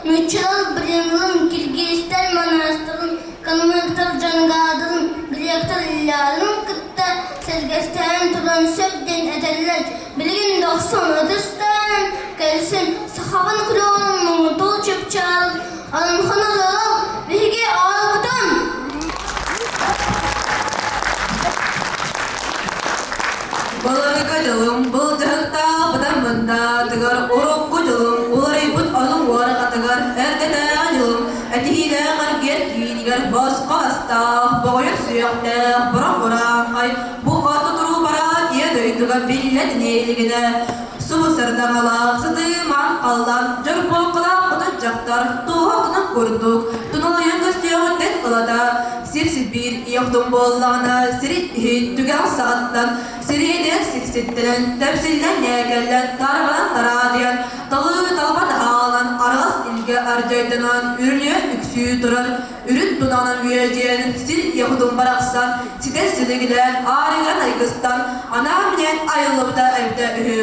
Нууччалар Бринлын, киргизтэр Манастарын, калмыктар Джангаадарын, гректэр Иллярын кытта сэргэстэһэн туран сөп диэн этэллэр. Билигин дохсун ытыстаан кэлсин, сахабын күрүөҕүн муҥутуу чыпчаалын Анхын олорон биһиги оҕолорбутун Былыргы дьылым былдьаһыктаах бытаммындаатыгар, урукку дьылым уларыйбыт онуҥ уорҕатыгар, эрдэтээҕи дьылым этиһиилээх эргиэр киинигэр босхо астаах, боҕойор сүрэхтээх, бороҥ урааҥхай бу орто туруу бараан ийэ дойдуга биллэ тиниэ илигинэ Субу сардаҥалаах, сытыы-маан халлаан, дьорбуоҥкалаах хотун дьахтар, туоһахтанан курдук, туналыйан көстүөҕүттэн ылата, сир сирбиир ийэ-хотун буоллаҕына, сири иһин түгэх саҕаттан, сириэдийэн сикситтэнэн, тэпсиллэн ньээкэллэн, тарбанан тараадыйан, талыы-талба таһааланан, араҕас илгэ ардьайданан, үрүнүөн үксүү турар, үрүт тунаҕынан үөдүйэн, сир ийэ-хотун барахсан, ситэн силигилээн, аарыгыран айгыстан, анаан-минээн айыллыбыта эбитэ үһү.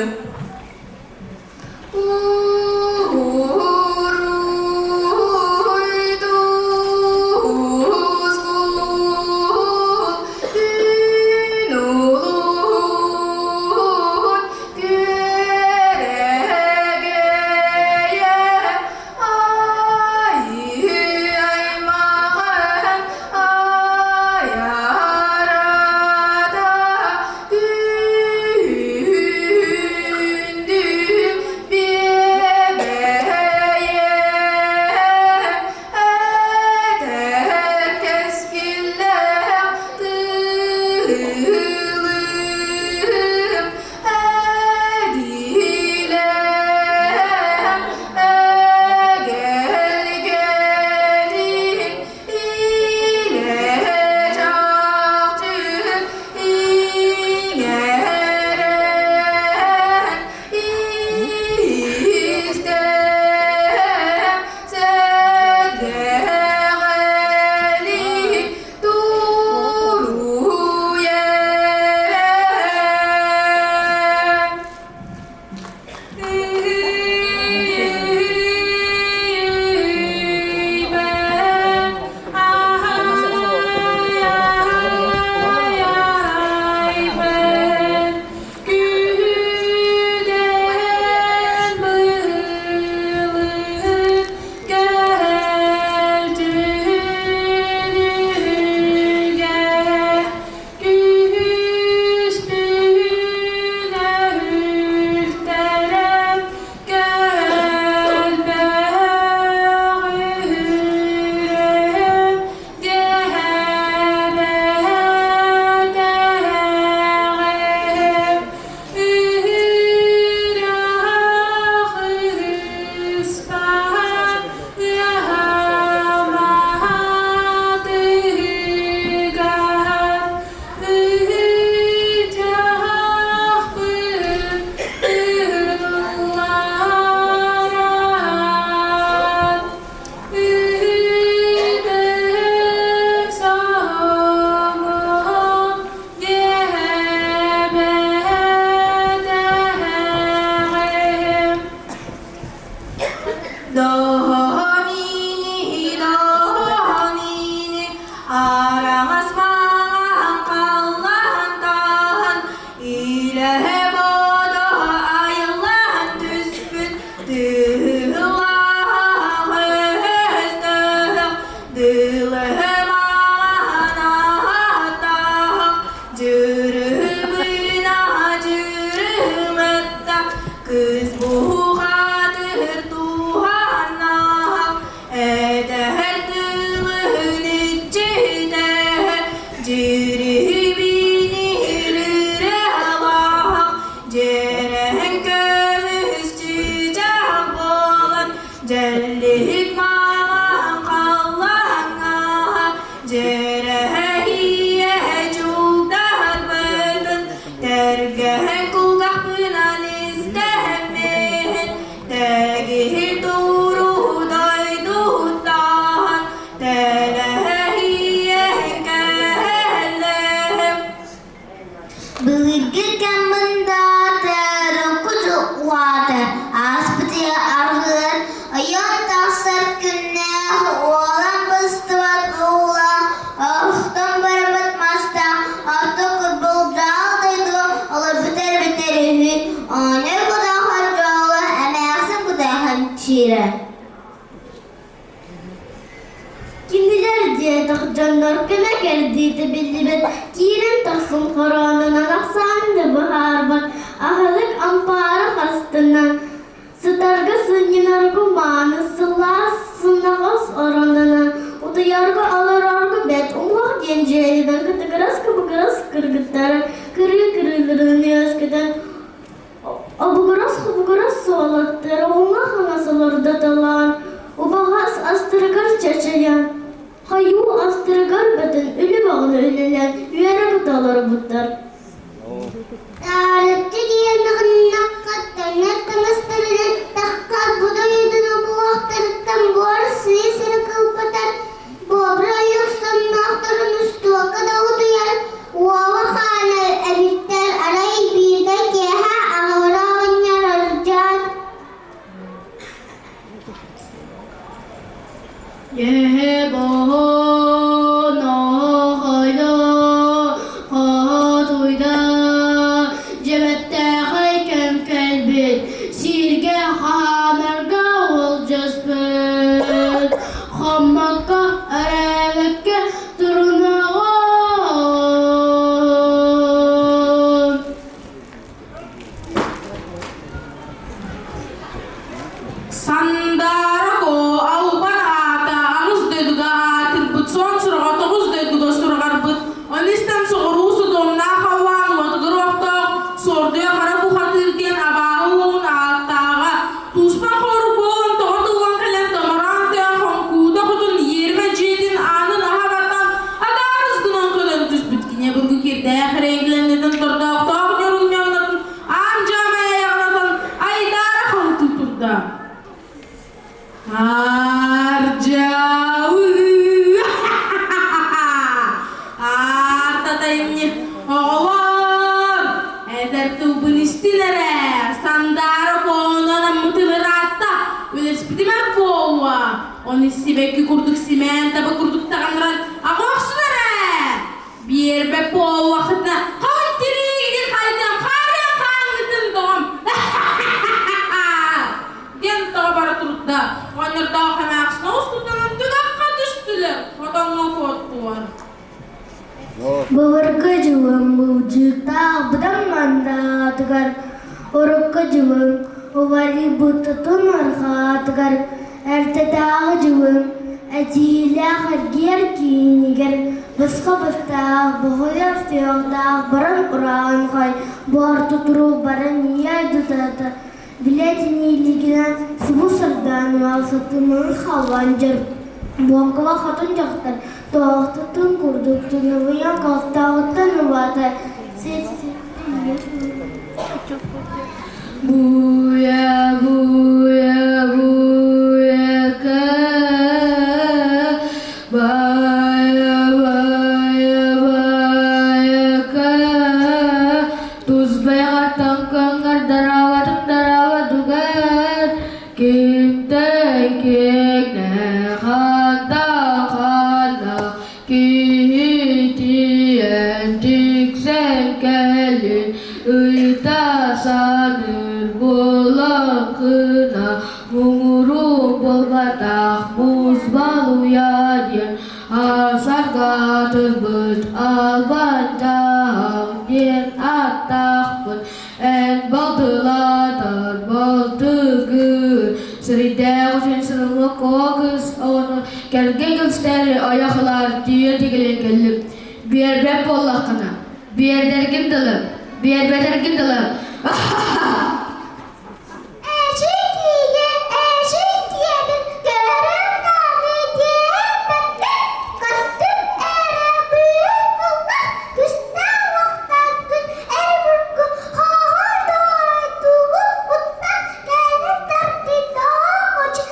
Араҥас маҥан халлаан тааһын илэһэ бодо айыллан түспүт тыылаах өстөөх дылыһы маҥан ааттаах дьырыбына дьырылытта кыс буһаатыр туһааннаах Этэһэр тылын иччитэ, дьириһибини илирэ алаах, дьэрэһэн көмүс чыычаах буолан, дьэллиһик маҥан халлааҥҥа, дьэрэһэ чугдаһарбытын, тэргэһэн кулгахпынан истэһэммин, Тэгиһи турудай дуттаан, тэлэһийэһин Былыргы кэмминдаатар, кудук уаатар, ааспытыйа аргыар, ойон кэпсиирэ. Кинилэр диэтэх дьоннор көмө кэрдиитэ биллибэт, киирэн тахсан хороонунан ахсаан да быһаарбат, аһылык ампаара хастынан, сытарга сынньанарга мааны сылаас сымнаҕас оронунан, утуйарга олорорго бэрт умуһах диэн дьиэлэнэн кытыгырас-кыбыгырас кыргыттара кырыы-кырыыларын үөскэтэн Обугурас-хобугурас суолаттара уҥа-хаҥас олордотолоон, убаҕас астарыгар чачайан, хойуу астарыгар бөтөн үлэ бөҕөнү үлэлээн үөрэ-көтө олорбуттар. Таарыччы диэн аҕыннахха, таҥнар таҥастарынан тахха бу дойдуну буолуохтарыттан буор сыыс эрэ кылбатар, буобура ойох сонноохторун устуока да утуйар, Уола хаана эбиттэр арай биирдэ киэһэ аҕалара оҕонньор ордьоон Дьэбэттээхэй кэм кэлбит, сииргэ хаанарга уолдьаспыт, хоммокко, өрөөбөккө турунаҕын. Сандаара Коо албан аата аҕыс дойдуга аатырбыт, суон сураҕа тоҕус дойдуга сураҕарбыт, ону истэн соҕуруу содуомнаах халлаан уотугар охтоох Суордуйа Хара Бухатыыр диэн абааһы уолун ааттааҕа, туспа хоору буолан тоҕо тыллан кэлэн томороон тыа хоҥкуута хотун иэрмэ дьиэтин аанын аһа батан адаарыс гынан көнөн түспүт кини бургу кирдээх эрэйгилэннэтин тордоохтоох ньурунньоҥнотун аан дьаама айаҕынатан айдаара хаһытыы турда. Ардьаалы Аартатайымньы оҕолор эдэр тылбын истин эрэ Сандаара коонон аммытын ыраатта үлэспитимэр буолуо Ону сибэкки курдук симээн таба курдук таҕыннаран аҕа охсун эрэ Биэрбэ буоллахытына хаһан тириигин хайдан хаарыан хааҥҥытын доҕом диэн тоҕо бара турда. Оҕонньордоох эмээхсин устутунан түгэххэ түстүлэр, хотоҥҥо куоттулар. Былыргы дьылым былдьыыктаах быдан мандаатыгар, урукку дьылым уларыйбытытын арҕаатыгар, эрдэтээҕи дьылым этиилээх эргиэр киинигэр босхо бастаах, боһойор сүһүөхтээх баран урааҥхай буортутуруу баран ийэ дутата Билэтиниилигинэн субу сырдаан сытымын халлан дьэр Буоҥкула хотун дьахтар туоһахтатын курдук тунуйан халтааҕыттан убаата Буя, буя, буяка, бая, бая, баяка, Тус бэйэҕиттэн көҥөр дараабатын дараабатыгар кимтэн киҥнэ хантан ханна киһи тиийэн тиксэн кэлин ыйыта саныыр буоллаххына муҥуруҥ буолбатах муус балуйа диэн Асаргатырбыт албандаах диэн ааттаахпын, эн балтылатар балтыгын. Сирийдээх үчүн сырылык кыыс оҕону кэргэн кэбистэри ойох ылаар тиийэ тигилэн кэллим. Биэрбэт буоллаххына, биэрдэргин дылы, биэрбэтэргин дылы. Эчий тиийэ, эчий тиийэбин, көрөн даҕаны диэбэккэ, хаттым эрэ быыс булла, күстээх уохтаах күн эр бурку хоһор дойдубун куттан кэлин тардыйтоом очи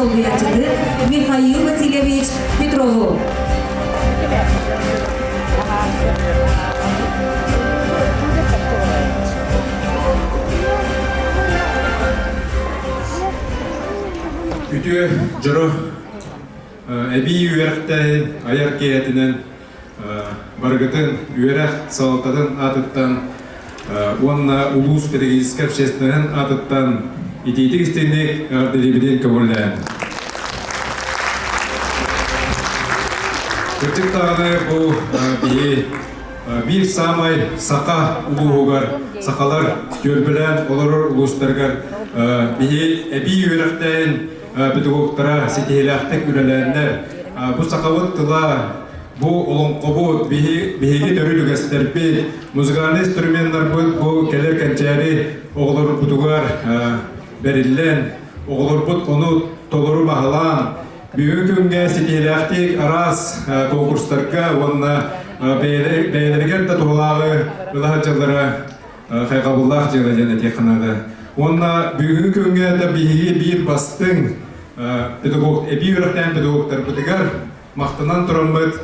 солбуйааччытын Михаил Васильевич Петрову. Үтүө дьоро эбии үөрэхтээһин айар киэһэтинэн барыгытын үөрэх салалтатын аатыттан уонна улуус педагогическай общественноһын аатыттан итиитик истиҥник эҕэрдэлиибитин көҥүллээн. Кырдьык даҕаны бу биһи биир саамай саха улууһугар сахалар түөлбэлээн олорор улуустарыгар биһи эбии үөрэхтээһин педагогтара ситиһиилээхтик үлэлээннэр бу сахабыт тыла бу олоҥхобут биһиги төрүт үгэстэрбит музыкальнай инструменнарбыт бу кэлэр кэнчээри оҕолорбутугар бэриллэн оҕолорбут ону толору баһылаан бүгүҥҥү күҥҥэ ситиһиилээхтик араас конкурстарга уонна бэйэлэригэр да туһалааҕы ыла сылдьаллара хайҕабыллаах дьыала диэн этиэххэ наада. Уонна бүгүҥҥү күҥҥэ да биһиги биир бастыҥ педагог, эбии үөрэхтээн педагогтарбытыгар махтанан тураммыт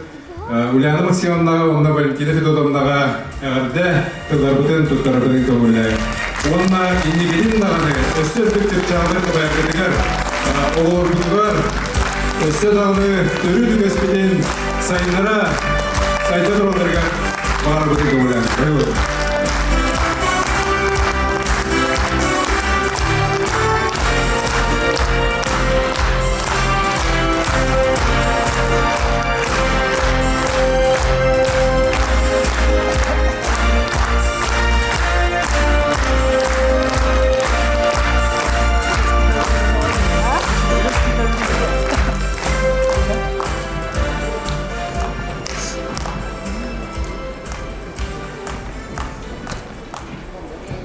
Ульяна Максимовнаҕа уонна Валентина Федотовнаҕа эҕэрдэ тылларбытын туттарарбытын көҥүллээн. Уонна инникитин даҕаны өссө үрдүк чыпчааллар кыбайаргытыгар, оҕолорбутугар өссө даҕаны төрүт үгэспитин сайыннара сайда туралларыгар баҕарабытын көҥүллээн.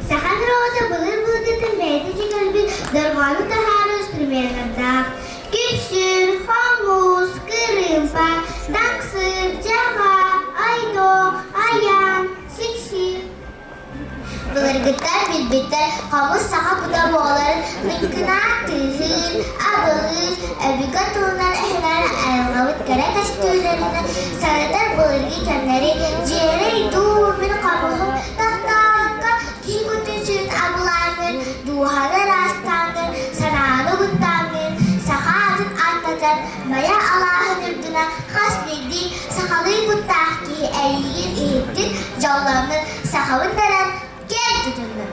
Саха норуота былыр-былыргыттан бэйэтэ дьиҥэрбит дорҕоону таһаарар инструменнардаах. Күпсүр, хомус, кырыымпа, таҥсыр, дьаҕа, айдо, айаан, сиксир. Былыргыттан билбиттэр хомус саха кута буоларын лыҥкынаат тыаһыыр, абылыыр, өбүгэ тылынан эһинэр айылҕабыт кэрэ көстүүлэринэн санатар былыргы кэмнэри дьиэрэй дуу мин хомуһум тохтообукка киһи кутун сүрүн абылааҥҥын, дууһаны ыраастааҥҥын, санааны угуттааҥҥын, саха аатын ааттатан Майа алааһын үрдүнэн хас биирдии сахалыы куттаах киһи эйигин иһиттин, дьоллоннун, сахабын дэнэн киэн тутуннун.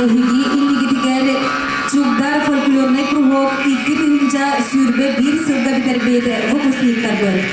Эһиги иннигитигэр Чугдар фольклорнай круһуок 2021 сылга бүтэрбит выпускниктарбыт.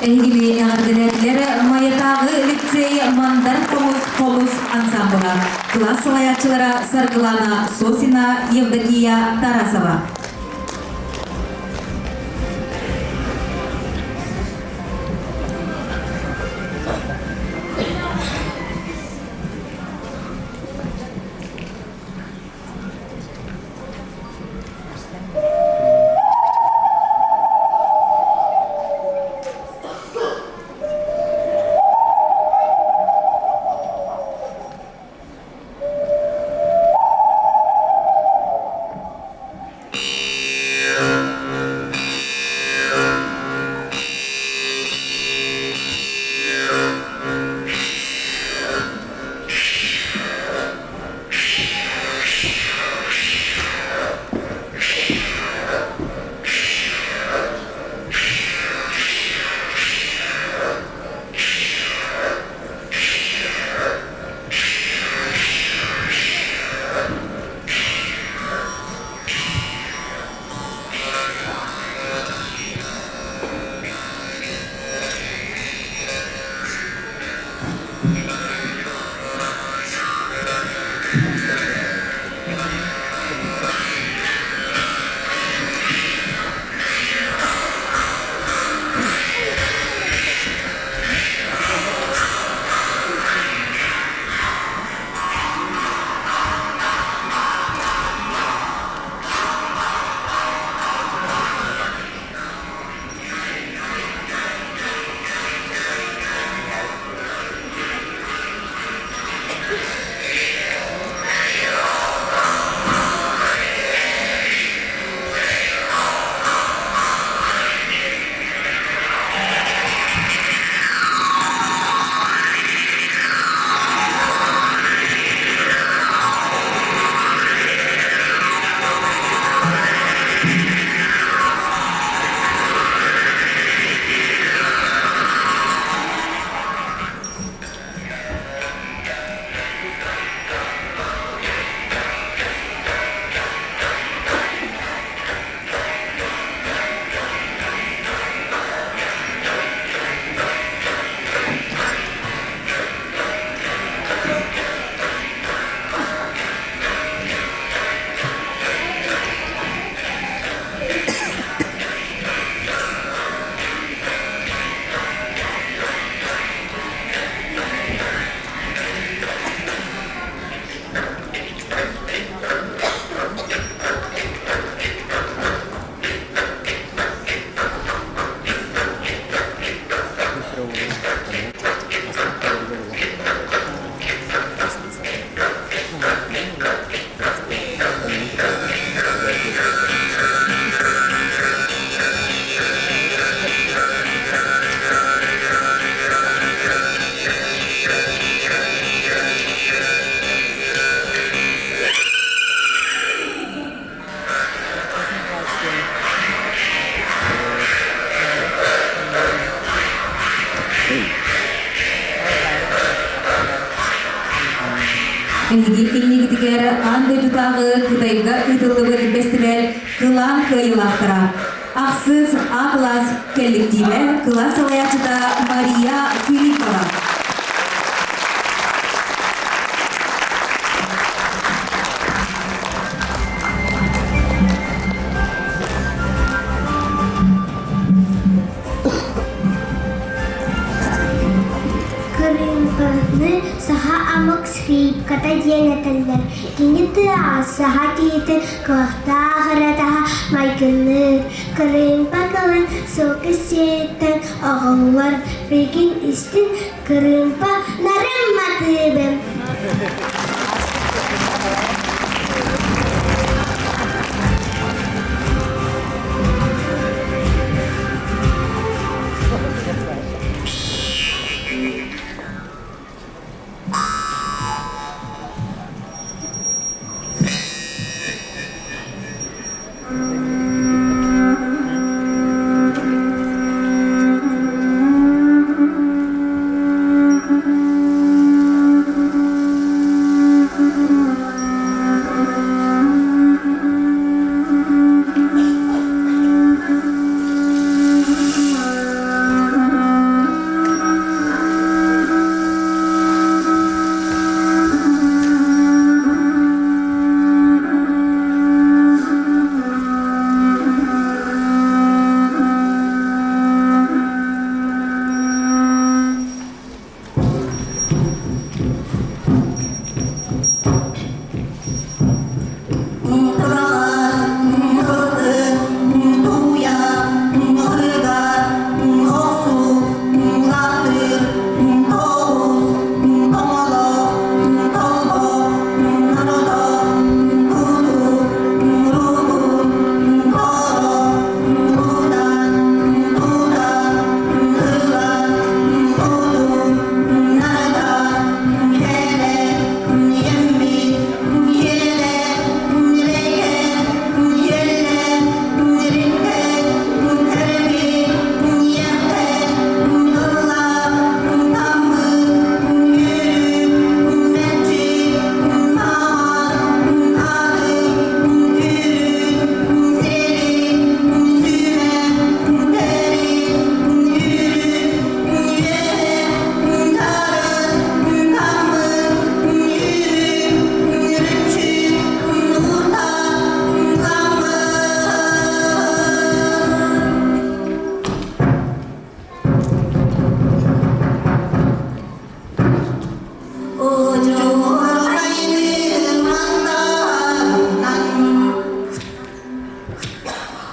Эһигини эҕэрдэлээтилэр Майатааҕы лицей Мандар Хомус хомус ансамбла, кылаас салайааччылара Саргылана Сосина, Евдокия Тарасова. Эһиги иннигитигэр аан дойдутааҕы Кытайга ыытыллыбыт бэстибээл кылаан кыайыылаахтара Ахсыс А кылаас кэлликтиибэ кылаас салайааччыта Мария Филиппова. Кырыымпаны саха омук скрипката диэн этэллэр. Кини тыаҕа саха киһитин кыахтаах ырыатаһа майгынныыр. Кырыымпа кылын сылгы сиэриттэн оҕоллор. Билигин истин кырыымпа нарын матыыбын.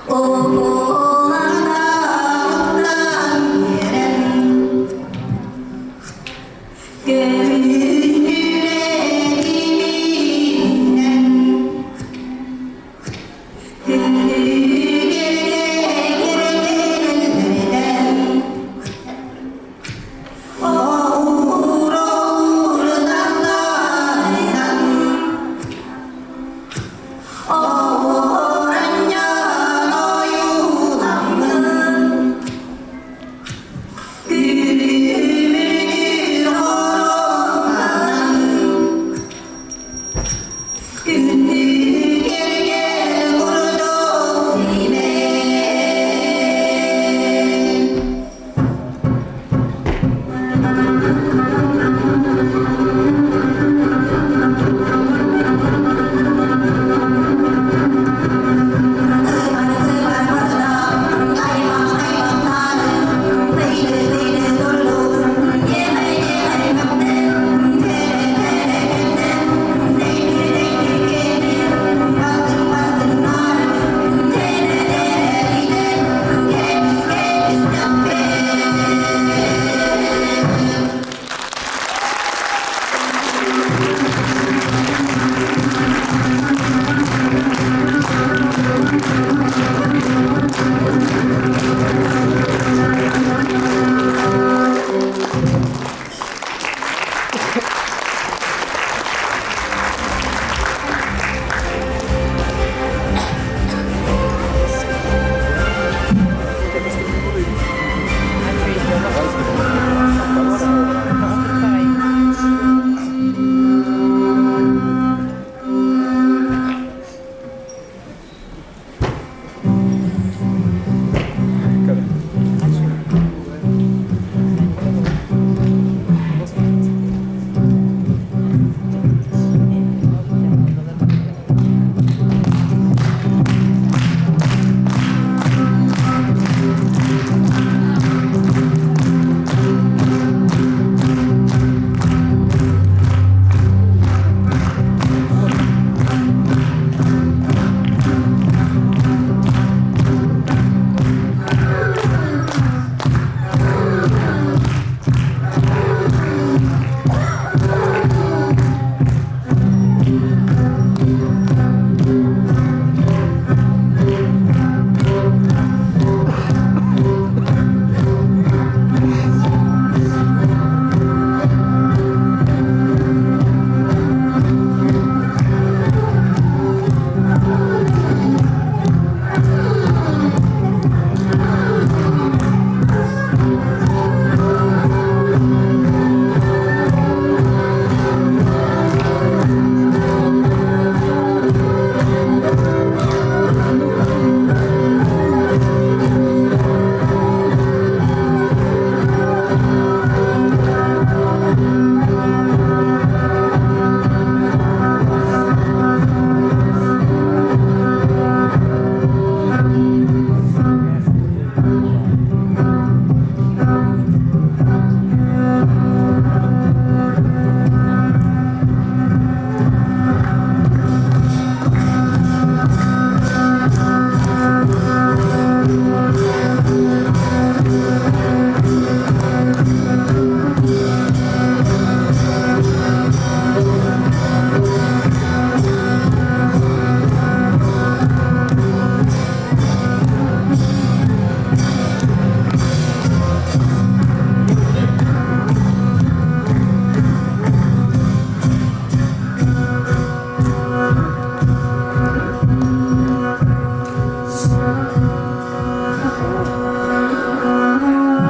Укуланаҕыттан үөрэн Көмүс күрэтиминэн Күндүгүрэ кэрэтэллэринэн Оһур-оһур тастарынан Оһуоранньан ойууламмын Күлүмүнүр хоромнанан Күндү кэргэн курдук симэн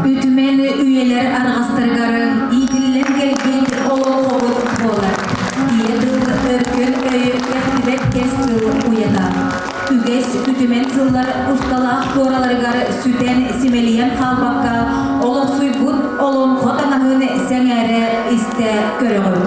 Үтүмэн үйэлэр арҕастарыгар иитиллэн кэлбит олоҥхобут буолар. Ийэ тыл өркөн өй кэхтибэт кэс тыл уйата. Үгэс үтүмэн сыллар усталаах туораларыгар сүтэн симэлийэн хаалбакка олохсуйбут олоҥхо таҥаһын сэҥээрэ истэ көрөҕүт.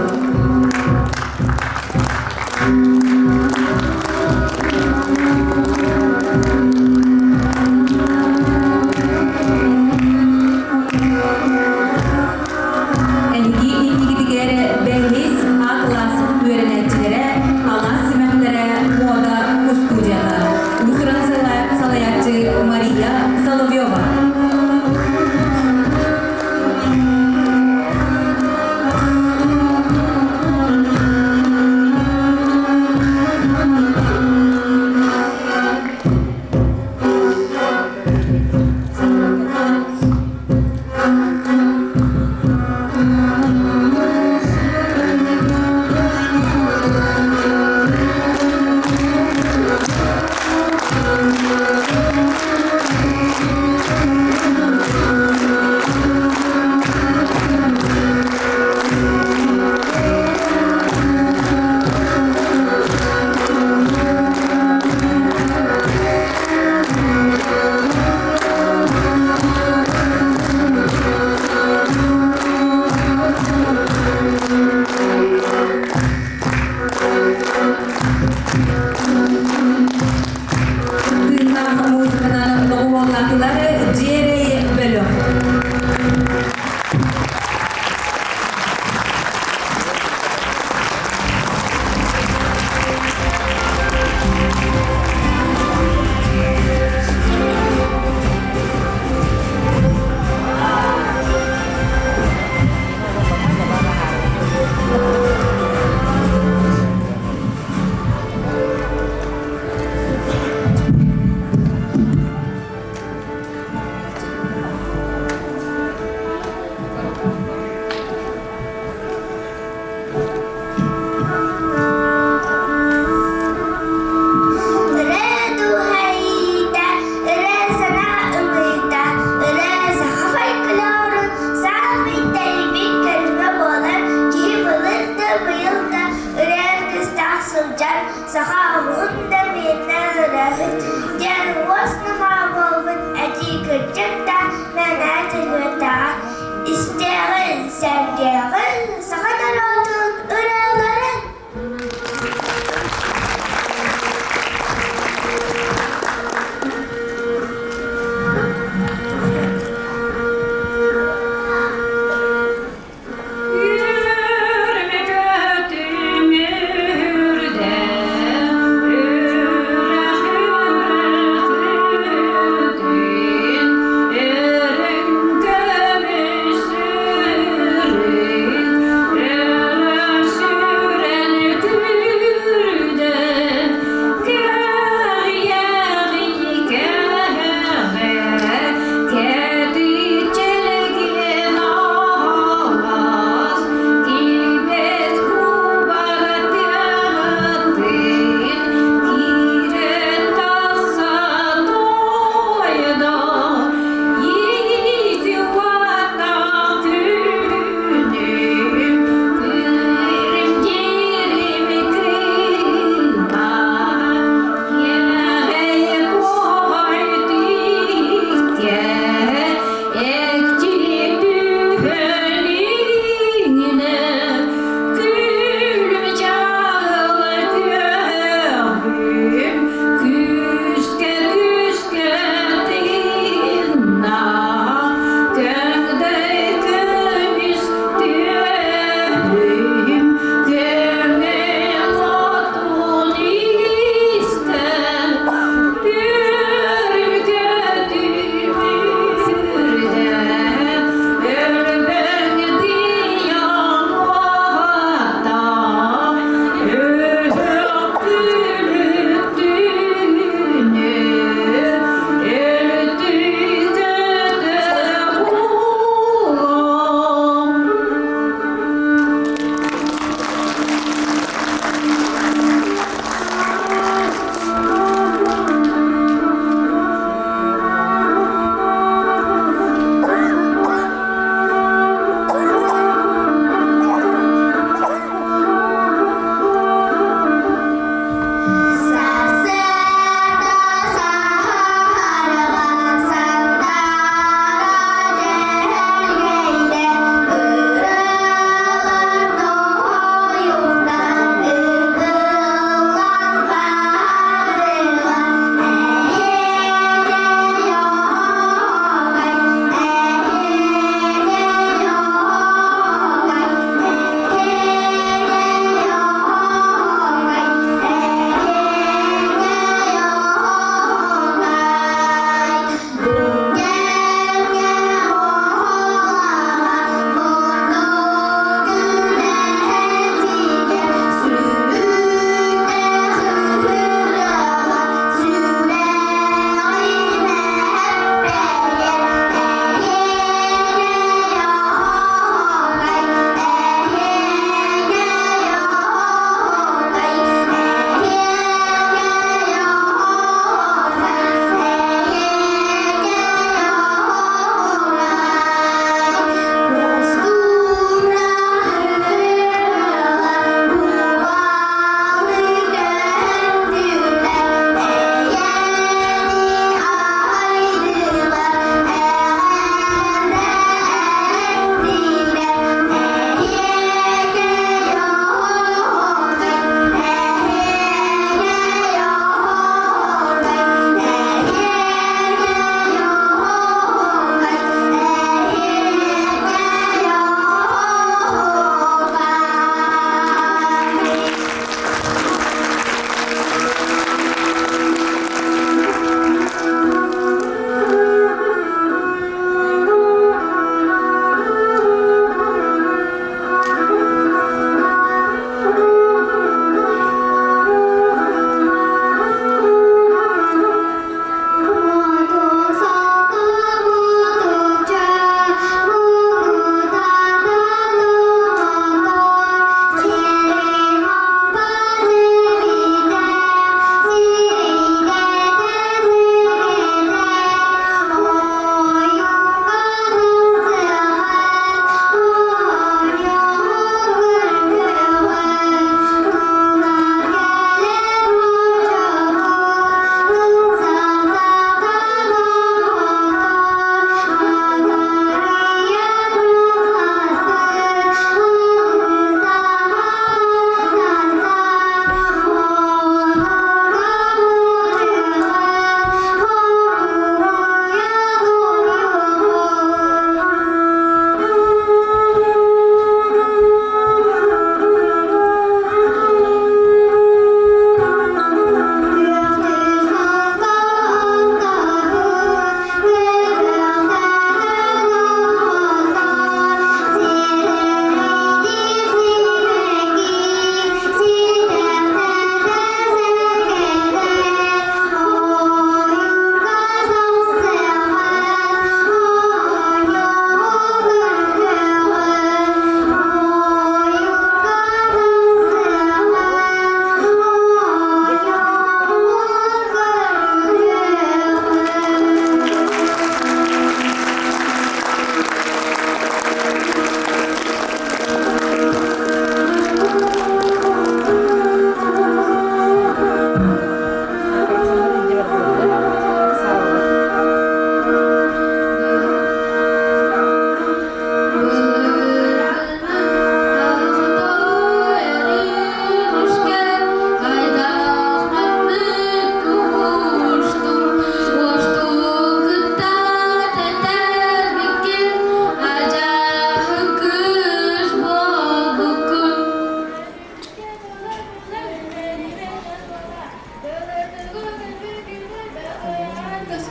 Эһиги иннигитигэр бэһис А кылаас үөрэнээччилэрэ Алаас симэхтэрэ муода устуудьуйата. Уус-уран салайааччы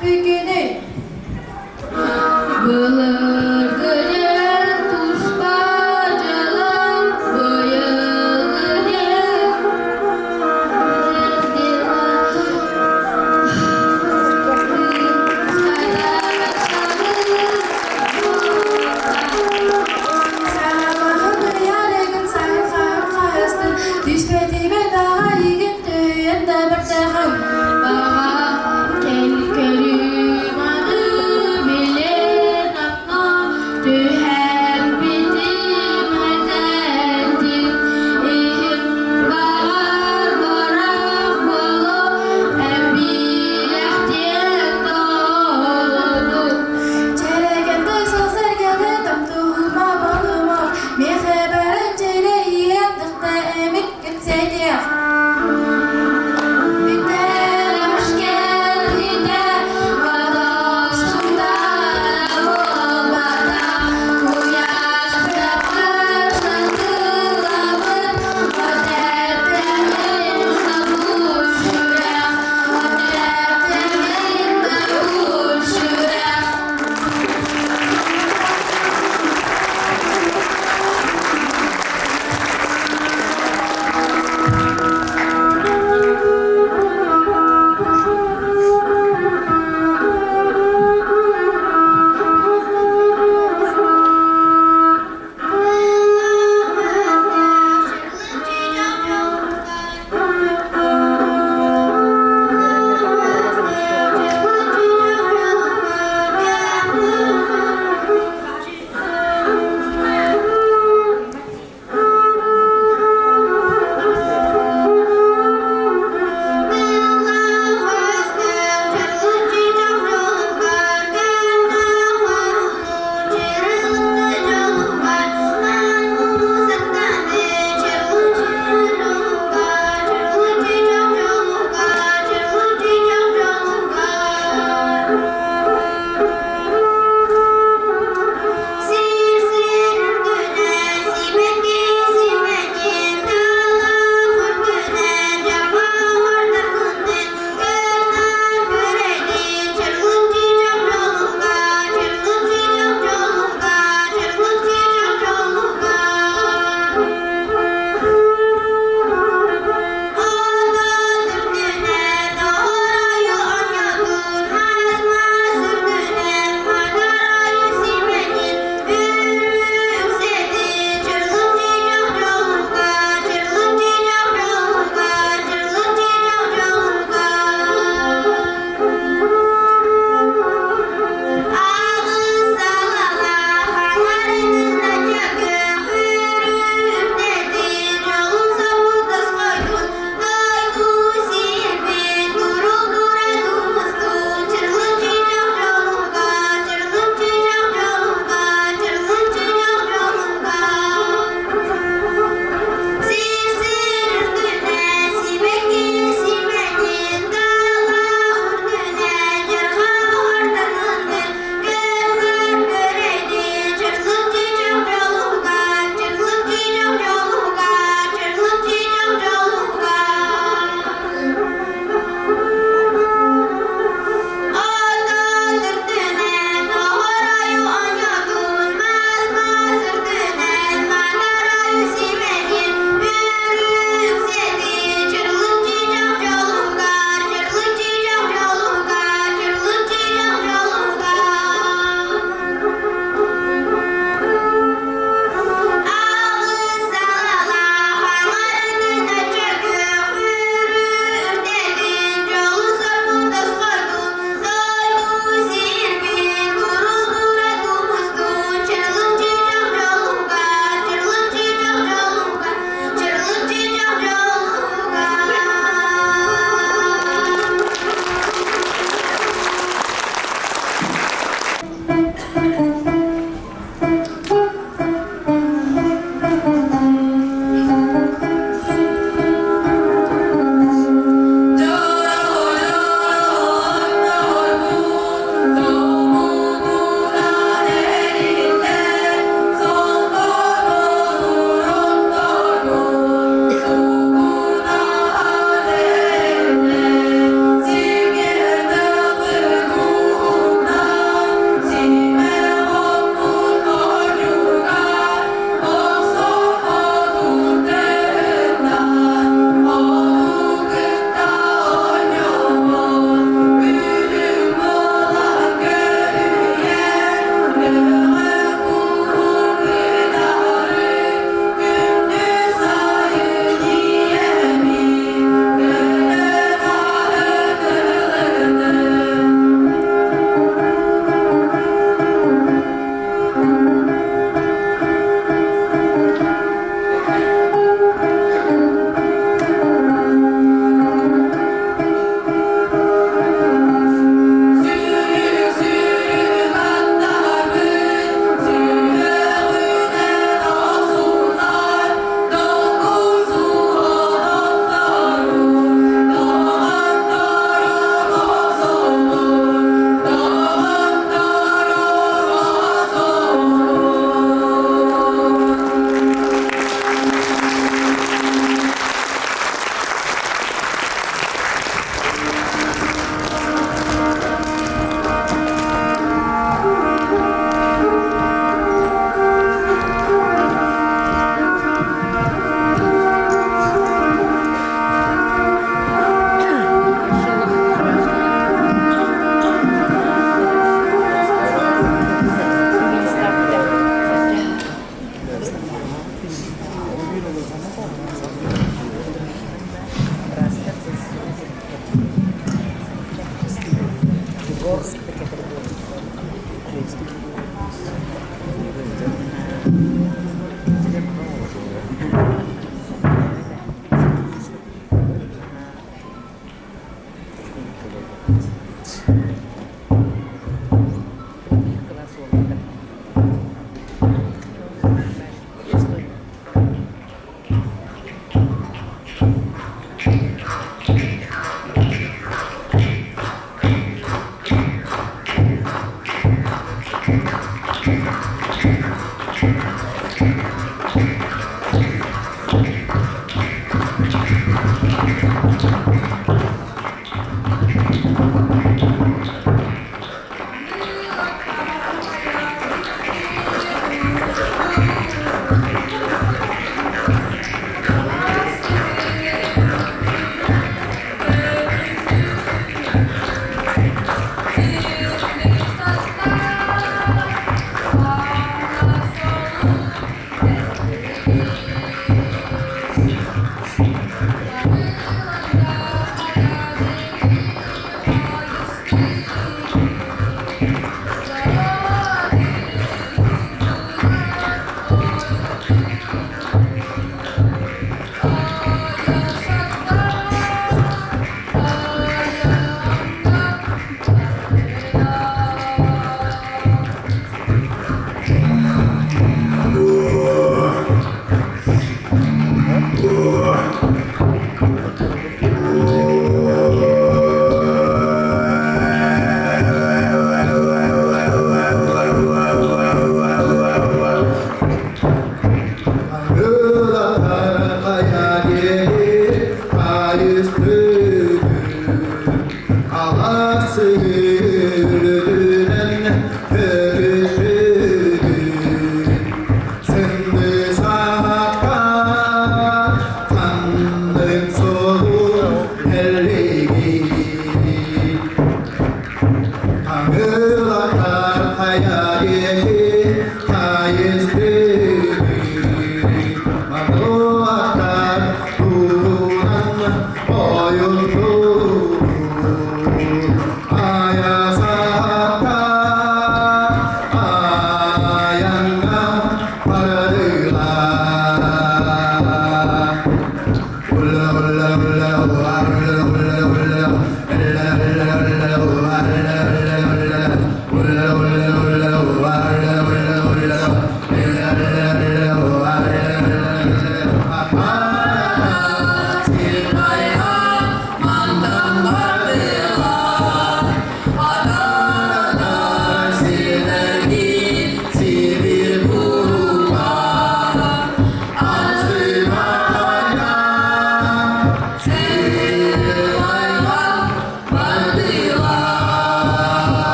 түспүккүнүй? Былыргы диэн туспа дьылым, быйылгы диэн Хаҥылаттар хайа диэки хайыстыгыт? Мануаттар туһунан ойуттугут. Айа саатта айаҥҥа барыылар.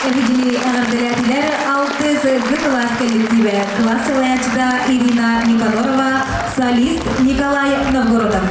Эһигини эҕэрдэлээтилэр алтыс Г кылаас коллективэ, кылаас салайааччыта Ирина Никанорова, солист Николай Новгородов.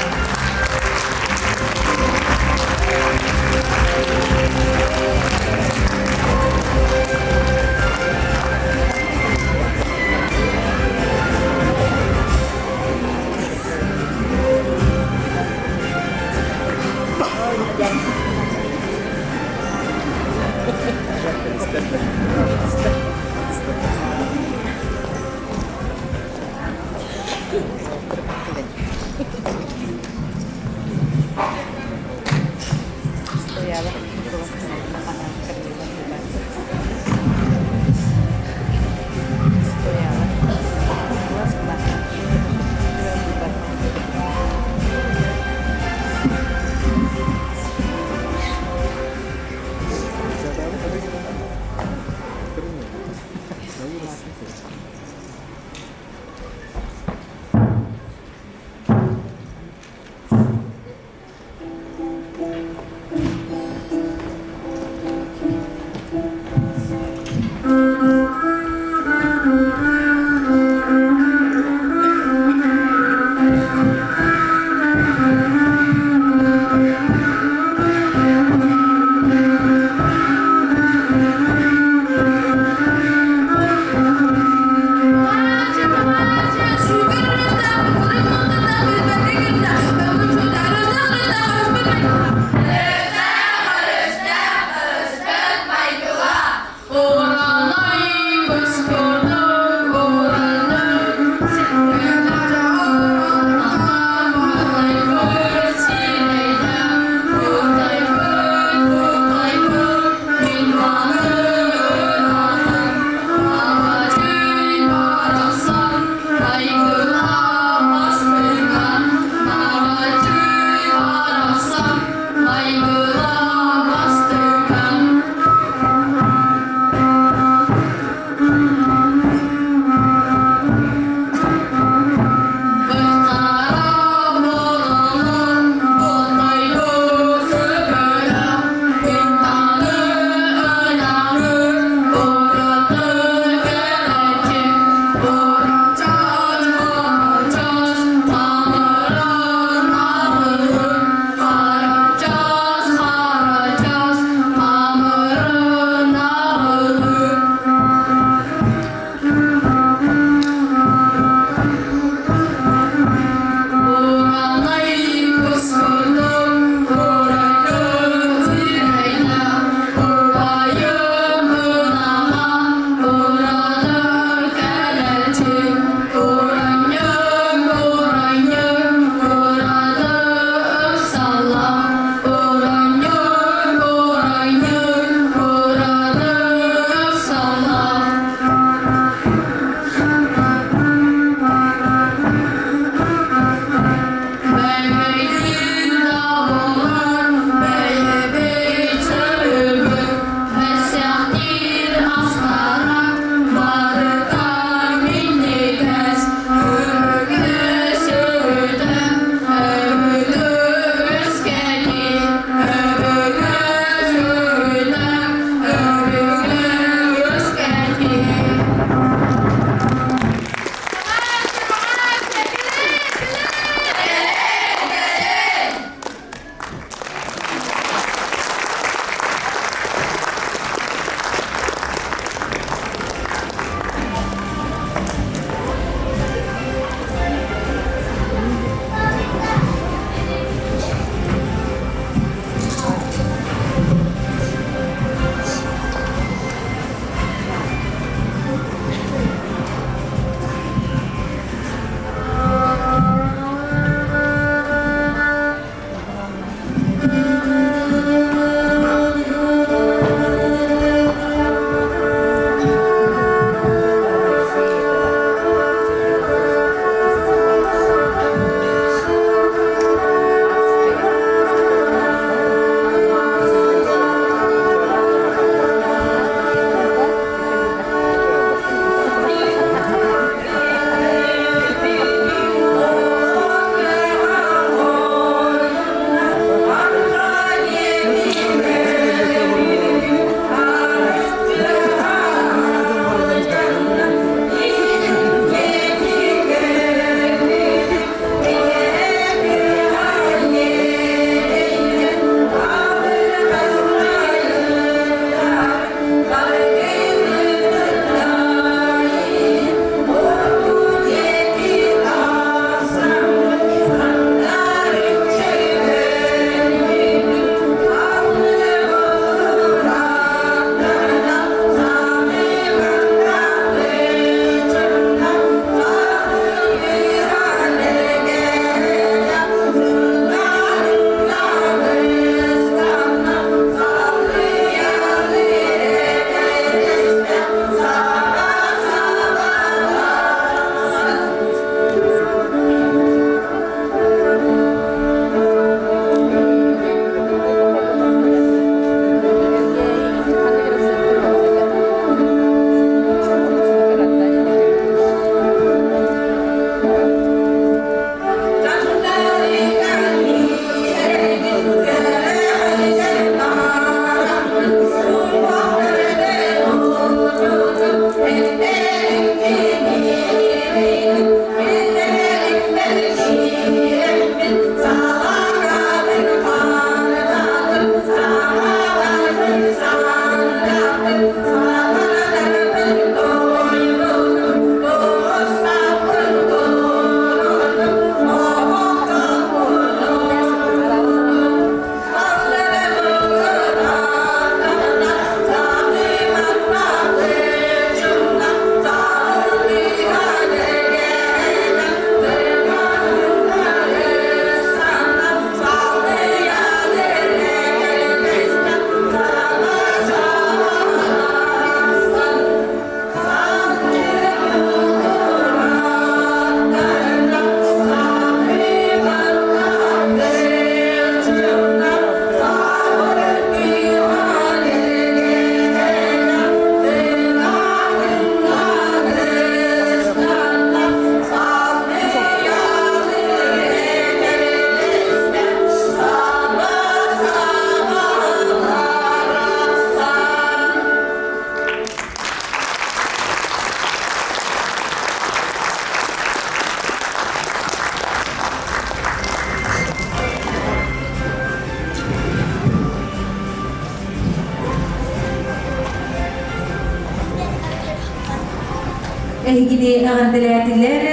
Эһигини эҕэрдэлээтилэр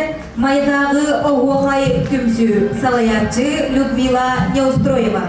Майатааҕы оһуохай түмсүү салайааччы Людмила Неустроева.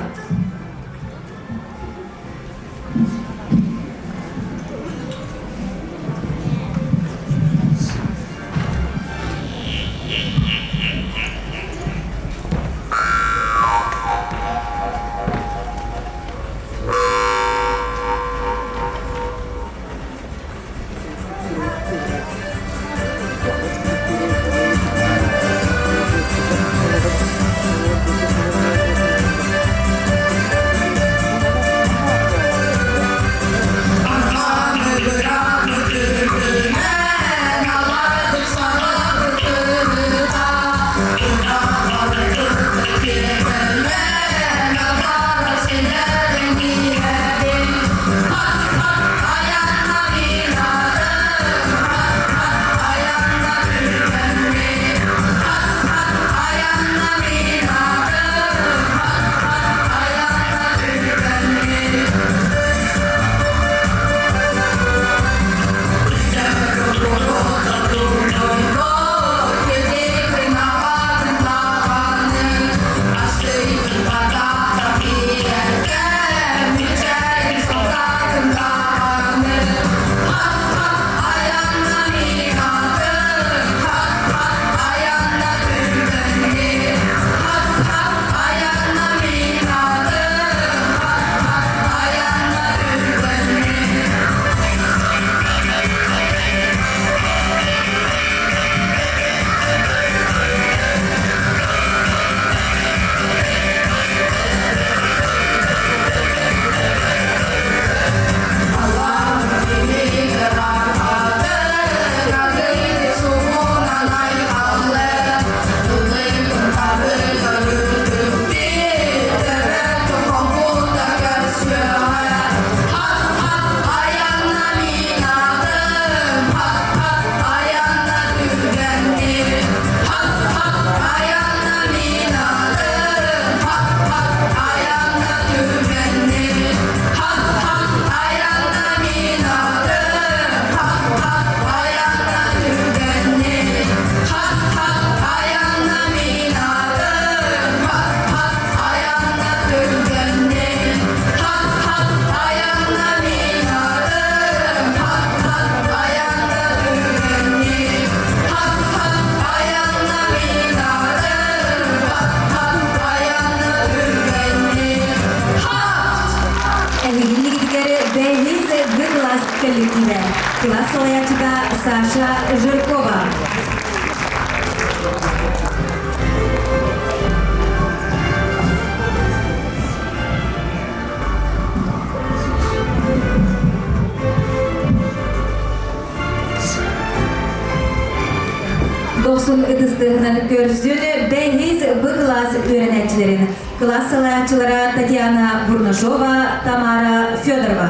Эһигиннигитигэр бэһис Г класс коллективэ. Класс салайааччыта Саша Жиркова. Дохсун ытыстыһынан көрсүн бэһис Б класс үөрэнээччилэрин Класс салайааччылара Татьяна Бурнашова, Тамара Федорова.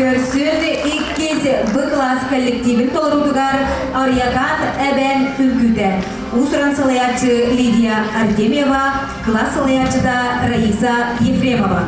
Көрсүөн иккис Б кылаас коллективин толоруутугар Арыйакаан эбэн үҥкүүтэ. Уус-уран салайааччы Лидия Артемьева, кылаас салайааччыта Раиса Ефремова.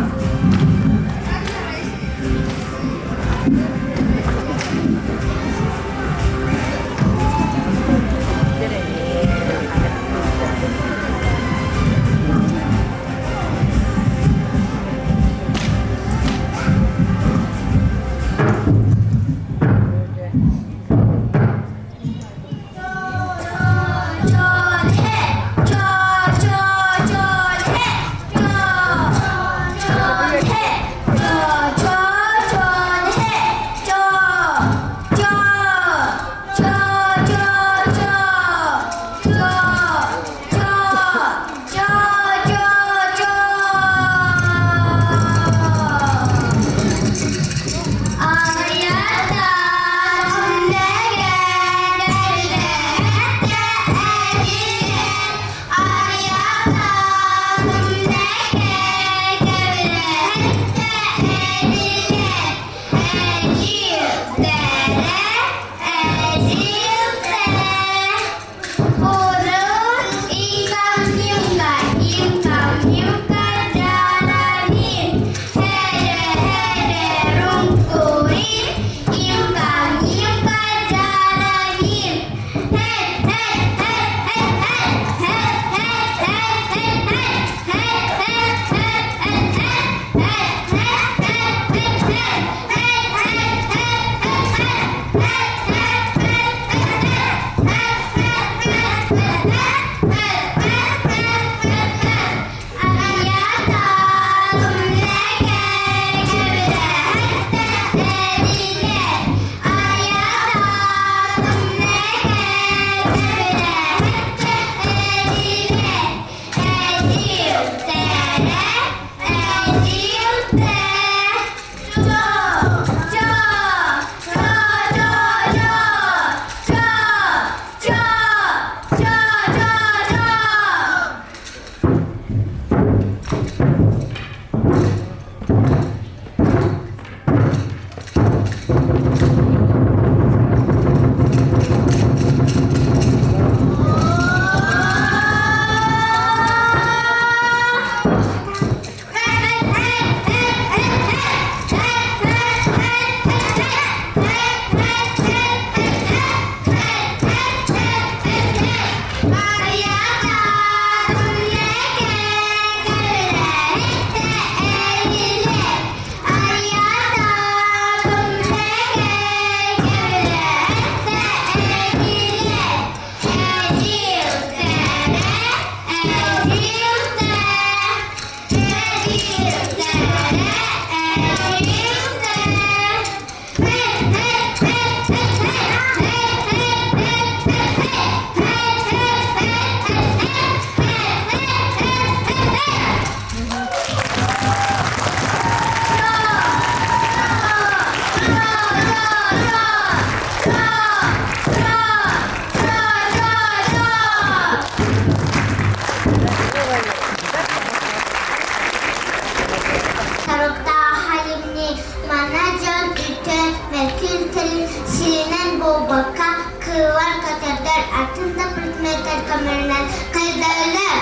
Манна дьон үтүө, мөлтүүр тыл сиринэн буолбакка, кыыллар, көтөрдөр, атын да предметтэр көмөлөрүнэн кыйдаллар.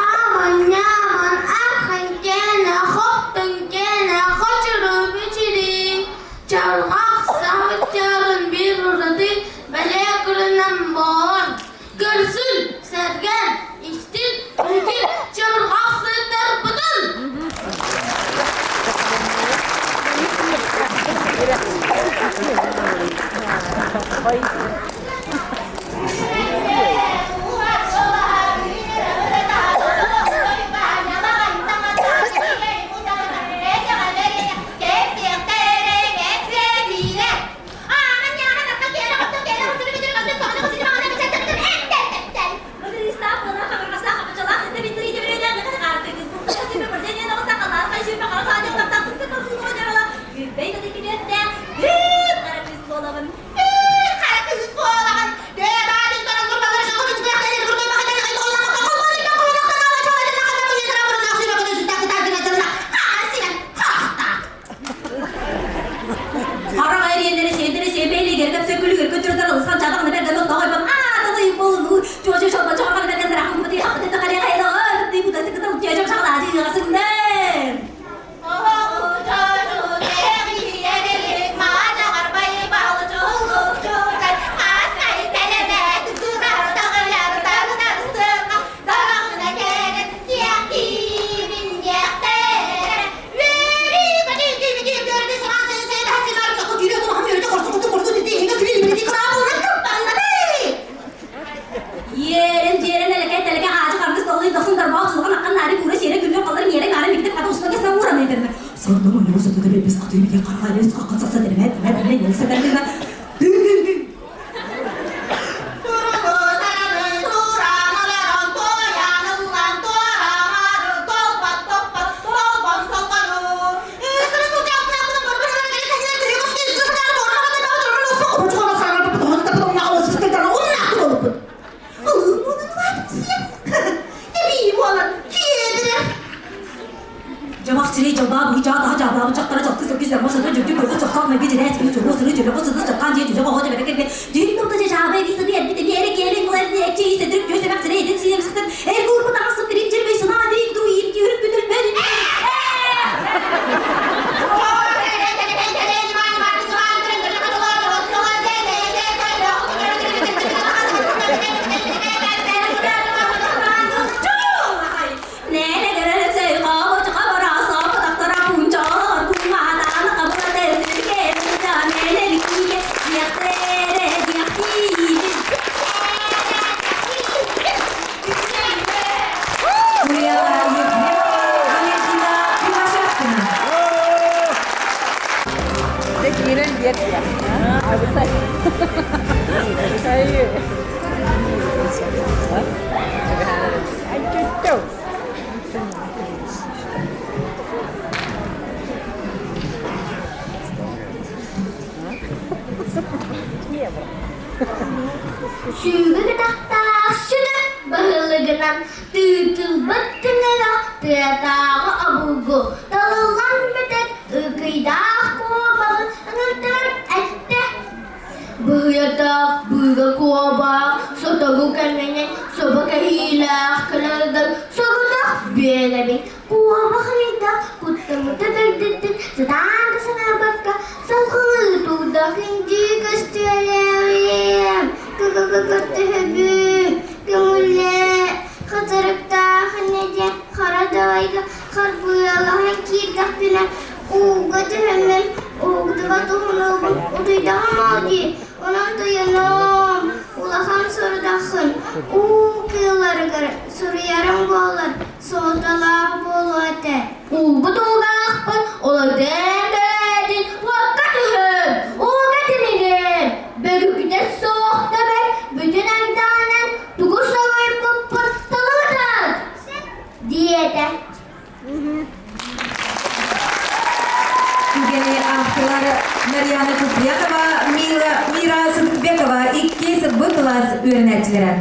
Аман-ньаман ахын-кэнэ, хоптун-кэнэ, хочуру-бичири, чарҕах саһыттарын биир ураты бэлиэ көрүнэн буолар. Көрсүн, сэргэн, истин, үтү чабырҕах сыттарбытын! Буолабын. Эчи сэтирик түөс эмэх сирэй этин сиэм сытын эр куурбут аҕасып тирим чирбэй сынаа дирик туру иим түүрүк бүтүлбэн Ульяна Ефремова, Валентина Кривошапкина. Сүүгү кытахтаах сүдү баһылыгынан тыытылбыт тыҥырах тыатааҕы обургу талыллан бүтэн ыкыйдаах куобаҕы ыҥыртаран эттэ. Быһыйатаах быыга куобах сотору кэминэн собо кэһиилээх кэлэригэр соҕотох биэрэбин Куобах ыйдах куттаммыта бэрдиттэн сатаан да санаабакка салҕалыы турда. Күндү көстүөлээҕим, көтөһөбүн, көҥүллээ, хатырыктаах инньэ хара далайга харбыалаһан киирдэхпинэ ууга түһэммин уһуктубат уһунуубун утуйдаҕым ол дии, онон тойонуом, улахан сорудаххын уу кыылларыгар суруйарым буоллар суолталаах буолуо этэ. Уугу тулгаахпын олордон кэлээтин уокка түһүм, ууга тимирим, бөгүкүтэ суох төбөт бүтүн айдаанын тугу соруйбуппун толорутан диэтэ. Түгэни аахтылар Марьяна Куприянова, Мила, Мира Сыдыкбекова иккис Б кылаас үөрэнээччилэрэ.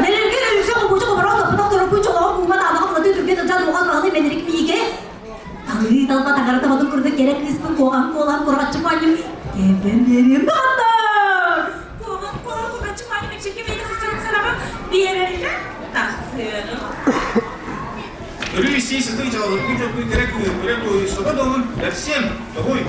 Нэлэргэ өлүксэ хобуоча хобороох таппатах тороппун чолоҕор куума таанах мунатын түргэн ылдьаан уоҕас маҕаны мэнэрик миигэ талыы талба таҥара табатын курдук кэрэ кыыспын куоҕан куолаан курҕаччы моонньум кэргэн биэриэм баҕаттар Куоҕан куолаан курҕаччы моонньум экчикки миэхэ сыстарын сараҕа биэрэллэр тахсыаҕым. Өрүү истии сытыы дьаллыкпын чоппуй кэрэ кыыл, кэрэ туой, соба долун, бэрсиэм, тоҕуй.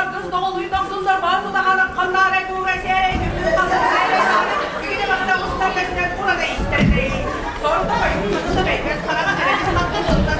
Аргыс доҕолуй дохсуллар баар сутаҕанах ханнаарай буурай сээрэй күндүн хасыһай Кигини баҕана устар көстөн урана истэрдэй. Сорто байбыт сатыта бэйбэт хараҕа кэрэтин хатты тылтан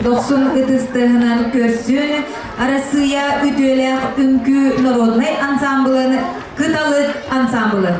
Дохсун ытыс тыаһынан көрсүн Арассыыйа үтүөлээх үҥкүү народнай ансаамбылын Кыталык ансаамбылы.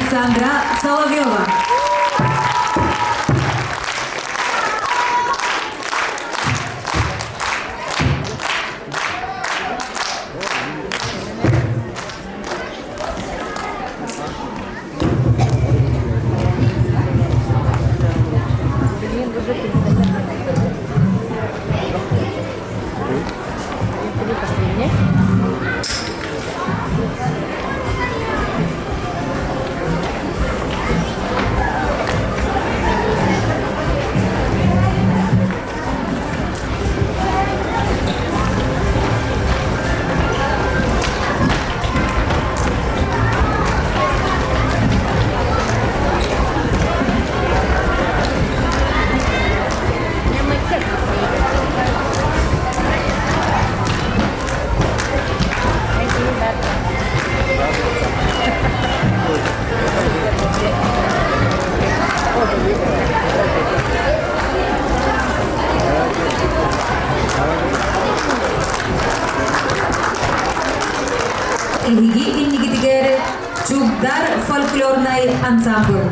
Александра Соловьева. Эһиги иннигитигэр Чугдар фольклорнай ансамбль.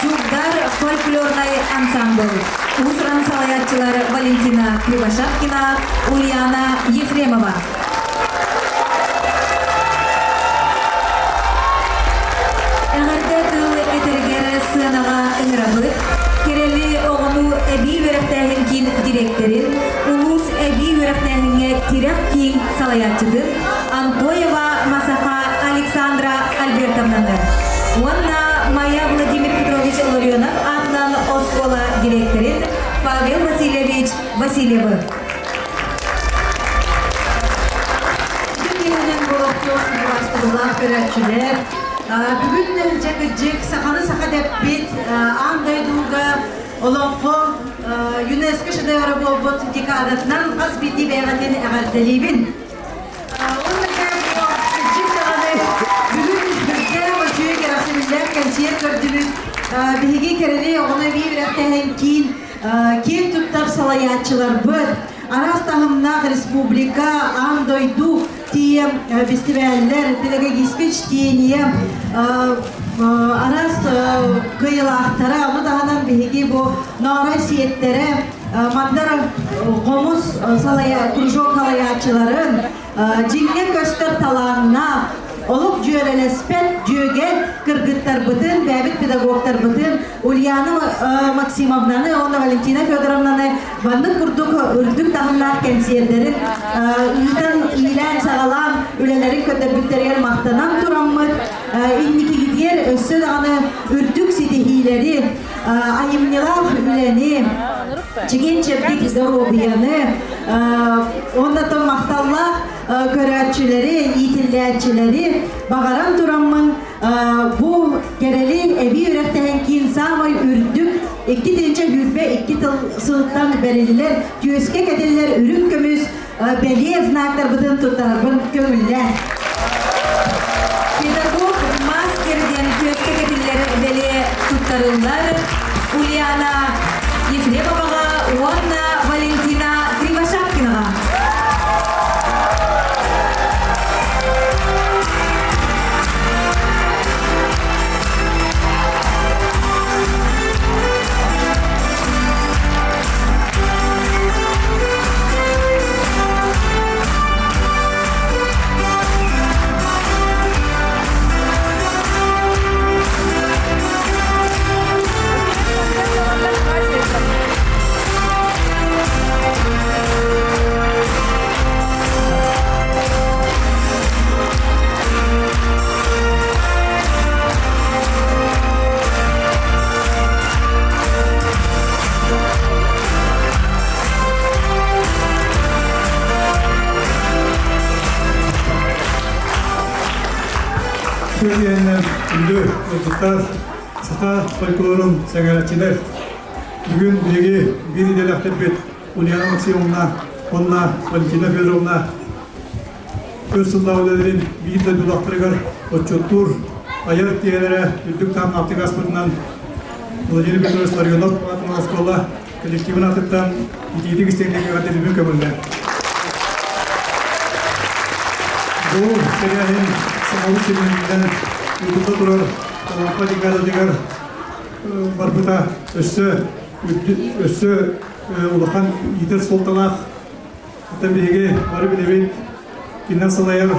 Чугдар фольклорнай ансамбль. Уус-уран салайааччылар Валентина Кривошапкина, Ульяна Ефремова. Эҕэрдэ тыл этэригэр сыанаҕа ыҥырабыт. Кэрэли оҕону эбии үөрэхтээһин киин дириэктэрин, улуус эбии үөрэхтээһиҥҥэ тирэх киин салайааччытын Антоева Масаха Александра Альбертовнаны уонна Майя Владимир Петрович Ларионов аатынан оскуола дириэктэрин Павел Васильевич Васильевы. Бүгүн болохтоох убаастабыллаах көрөөччүлэр, бүгүн дьэ кырдьык саханы саха дэппит аан дойдуга олоҥхо ЮНЕСКО шедеврэ буолбут декадатынан хас биирдии бэйэҕитин эҕэрдэлиибин. Уонна кырдьык даҕаны бүгүн үрдээх үчүгэй кэрэхсэбиллээх кэнсиэр көрдүбүт. Биһиги Кэрэли оҕону эбии үөрэхтээһин киин киэн туттар салайааччыларбыт, араас таһымнаах республика, аан дойду тиийэ фестиваллар, педагогическое чтение, араас кыайыылаахтара, ону таһынан биһиги бу Ноорой сиэттэрэ, Мандар хомус салайа, кружок салайааччыларын, дьиҥҥэ көстөр талааннаах, олох дьүөрэлэспэт дьүөгэ кыргыттарбытын, бэйэбит педагогтарбытын Ульяна Максимовнаны уонна Валентина Федоровнаны маннык курдук үрдүк таһымнаах кэнсиэрдэрин ыытан, иилээн-саҕалаан үлэлэрин көрдөрбүттэригэр махтанан тураммыт, инникигитигэр өссө даҕаны үрдүк ситиһиилэри, айымньылаах үлэни, чэгиэн-чэбдик доруобуйаны уонна махталлаах көрөөччүлэри, иитиллээччилэри баҕаран тураммын бу Кэрэли эбии үөрэхтэһэн киин саамай үрдүк 2022 тыл сылтан бэриллэр түөскэ кэтиллэр үрүҥ көмүс бэлиэ знактарбытын туттарарбын көҥүллээн. Педагог мастер диэн түөскэ кэтиллэр бэлиэ туттарыллар Ульяна Ефремоваҕа уонна Валентина Кривошапкинаҕа. Күргүөннэр, күндү ыалдьыттар, саха фольклорун сэҥээрээччилэр, бүгүн биһиги биир идэлээхтэрбит Ульяна Максимовна уонна Валентина Федоровна өр сыллаах үлэлэрин биир дойдулаахтарыгар отчуоттуур айар тиэрэ үрдүк таһымнаахтык ааспытынан Владимир Петрович Ларионов аатынан оскуола коллективын аатыттан итиитик истиҥник эҕэрдэлиибин көҥүллээн. Бу тэрээһин Сахабыт сиринэн ыытылла турар Олоҥхо декадатыгар барбыта өссө өссө улахан иитэр суолталаах. Оттон биһиги бары билэбит, кинилэр салайар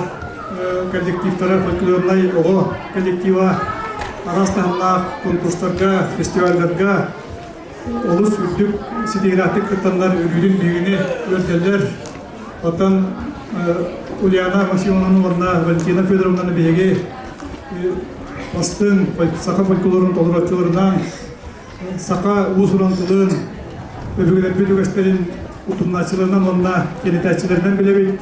коллективтара фольклорнай оҕо коллектива араас таһымнаах конкурстарга, фестивалларга олус үрдүк ситиһиилээхтик кыттаннар өрүүтүн биһигини үөрдэллэр. Оттон Ульяна Максимовнаны уонна Валентина Федоровнаны биһиги бастыҥ саха фольклорун толорооччуларынан саха уус-уран тылын, өбүгэлэрбит үгэстэрин утумнааччыларынан уонна кэлитээччилэринэн билэбит.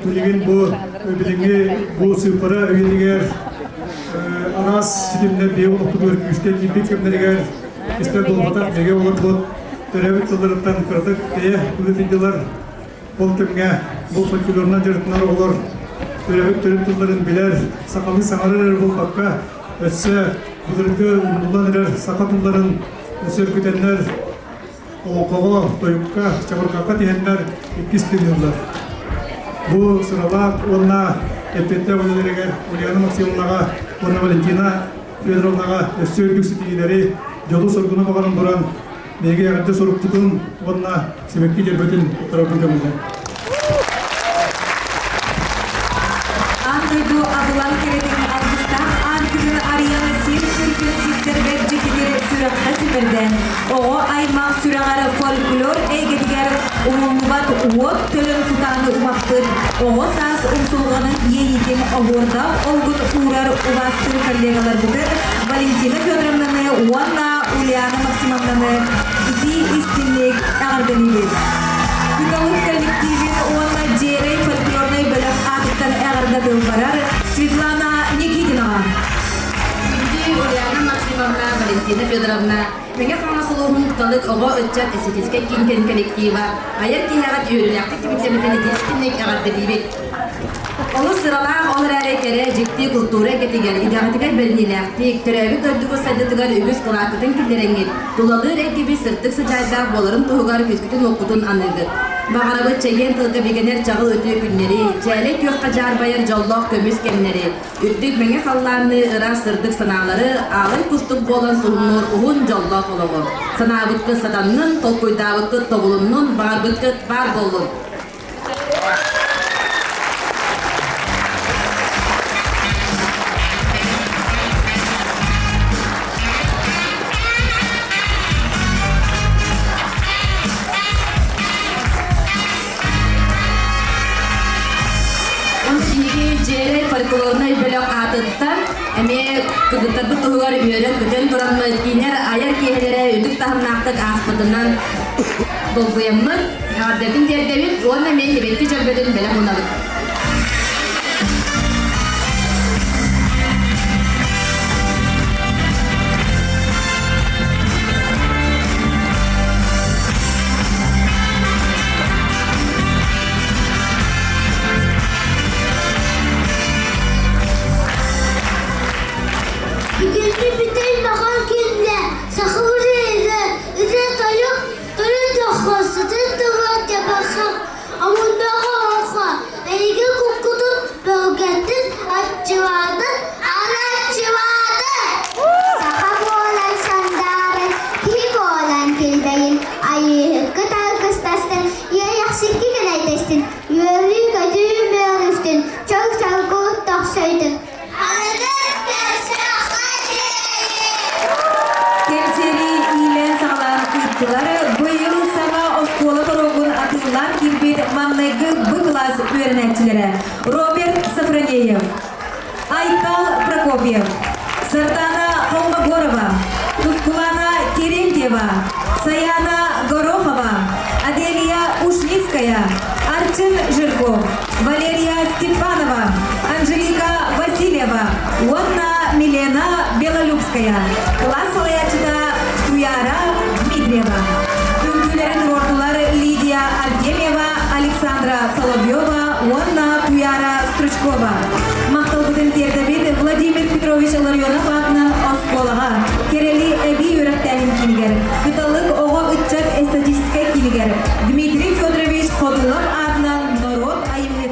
Билигин бу билиҥҥи бу сыыппара үйэтигэр араас ситимнэр биһиги олохпутугар күүскэ киирбит кэмнэригэр истэр буолбатах биһиги олорбут төрөөбүт тылларыттан кыратык тэйэ быһыытыйдылар. Ол кэмҥэ бу фольклорунан дьарыктанар оҕолор төрөөбүт төрүт тылларын билэр, сахалыы саҥарар эрэ буолбакка, өссө былыргы умнуллан эрэр саха тылларын сөргүтэннэр олоҥхоҕо, тойукка, чабырҕахха тиһэннэр иккис тыыныллар. Бу сыралаах уонна эппиэттээх үлэлэригэр Ульяна Максимовнаҕа уонна Валентина Федоровнаҕа өссө үрдүк ситиһиилэри, дьолу-соргуну баҕаран туран, биһиги эҕэрдэ сурукпутун уонна сибэкки дьөрбөтүн туттарарбын көҥүллээн. Аан дойду абылаҥ кэрэтин алгыстаах аартыгын арыйан сир үрдүн ситтэрбэт дьиктитин сүрэххэ сүтэрдэн, оҕо аймах сүрэҕэр фольклор эйгэтигэр Умуллубат уот төлөн кутааны умаппыт оҕо саас умсулҕанын иэйиитин оһуордаах олгун уурар убаастыыр коллегаларбытын Валентина Федоровнаны уонна Ульяна Максимовнаны итии истинник эҕэрдэлиибит. Кыталык коллективин уонна Дьиэрэй фольклорнай бөлөх аатыттан эҕэрдэ тыл барар Светлана Никитинаҕа. Күндү Ульяна Максимовна, Валентина Федоровна, Мэҥэ Хаҥалас улууһун Кыталык оҕо ыччат эстетическэй киин коллектива айар киһиэҕит үөрүүлээхтик түмүктэммитин итиистинник эҕэрдэлиибит. Олус сыралаах, ол эрээри кэрэ, дьикти култуура эйгэтигэр, идэҕитигэр бэриниилээхтик, төрөөбүт дойдугут сайдыытыгар үгүс кылааккытын киллэрэҥҥит, тулалыыр эйгэбит сырдык сыдьаайдаах буоларын туһугар күскүтүн-уоккутун аныыгыт. Баҕарабыт чэгиэн тылга бигэнэр чаҕыл үтүө күннэри, чээлэй күөххэ дьаарбайар дьоллоох көмүс кэмнэри, үрдүк мэҥэ халлаанныы ыраас сырдык санаалары, аалай кустук буолан суһумнуур уһун дьоллоох олоҕу. Санаабыккыт сатаннын, толкуйдаабыккыт тобулуннун, баҕарбыккыт баар буоллун! Биһиги Дьиэрэй фольклорнай бөлөх аатыттан эмиэ кыргыттарбыт туһугар үөрэн-көтөн тураммыт кинилэр айар киэһэлэрэ үрдүк таһымнаахтык ааспытынан долгуйаммыт эҕэрдэтин тиэрдэбит уонна эмиэ сибэкки дьөрбөтүн бэлэх уунабыт. Бүгүҥҥү бүтэй маҕан күннэ саха ырыа ырыа-тойук Төрүт доххо, сытын тылы дьабахах, омуннаах оһоххо, эйиги куккутун бөҕөргөттүн, аччылаатын, арааччылаатын! Саха буолан сандааран, киһи буолан килбэйин, айыыһыккыт алгыстастын, иэйэхсикки кэлэйдэстин, үөрүү-көтүү мөҕүстүн, чол-чолгу тохсойдун. Кэнсиэри иилээн-саҕалаан ыыттылар. Быйыл саҥа оскуола боруогун атыылаан киирбит маҥнайгы Б кылаас үөрэнээччилэрэ Роберт Софронеев, Айтал Прокопьев, Сардана Холмогорова, Тускулана Терентьева, Саяна Горохова, Аделия Ушницкая, Арчын Жирков, Валерия Степанова, Анжелика Васильева уонна Милена Белолюбская, кылаас салайааччыта Туяра Дмитриева. Үҥкүүлэрин туруордулар Лидия Артемьева, Александра Соловьева уонна Туяра Стручкова. Махталбытын тиэрдэбит Владимир Петрович Ларионов аатынан оскуолаҕа, Кэрэли эбии үөрэхтээһин киинигэр, Кыталык оҕо ыччат эстетическэй киинигэр Дмитрий Федорович Ходулов аатынан норуот айымньытын